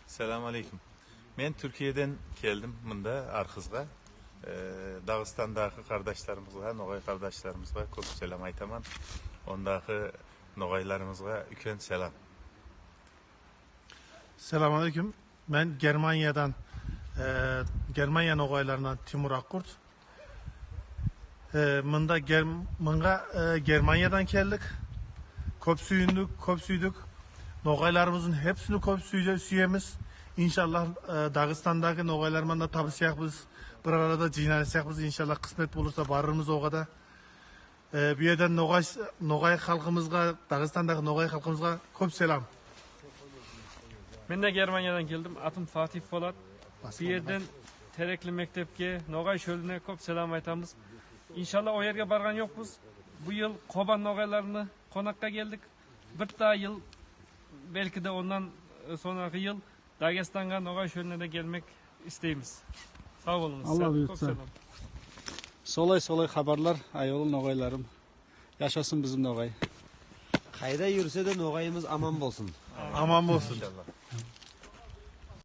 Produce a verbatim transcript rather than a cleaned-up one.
Selam aleyküm. Men Türkiye'den geldim mında, Архызга. Ee, Dağıstan'daki kardeşlerimizge, nogay kardeşlerimize köp selam aytaman. Ondaki nogaylarımızga üken selam. Selamünaleyküm. Men Germaniyadan, e, Germaniya nogaylarından Timur Akkurt. E, mında Ger- mınga, e, Germaniyadan geldik. Köp suyündük, köp süydük. Nogaylarımızın hepsini köp süyde- süyemiz. İnşallah, e, Dağıstan'daki nogaylarla da tabışacakbız. Bir arada cıynaşacakbız. İnşallah kısmet bulursa barırmız oga da. E, bu yerden nogay, nogay halkımızga, Dağıstan'daki nogay halkımızga köp selam. Men de Germaniyadan geldim. Atım Fatih Polat. Bu yerden Terekli Mektepke, Nogay Şölüne köp selam aytamız. İnşallah o yerge bargan yokpuz. Bu yıl Koban nogaylarını konakka geldik. Bir daha yıl, belki de ondan sonraki yıl Dağıstan'ga, Nogay Şölüne de gelmek isteymiz. Sağ olunuz. Allah Köp buyursa. Selam. Солай, солай хабарлар, аявлы ногайларым. Яшасын бизим ногай. Кайда юрсе де ногайымыз аман болсын. Aman olsun.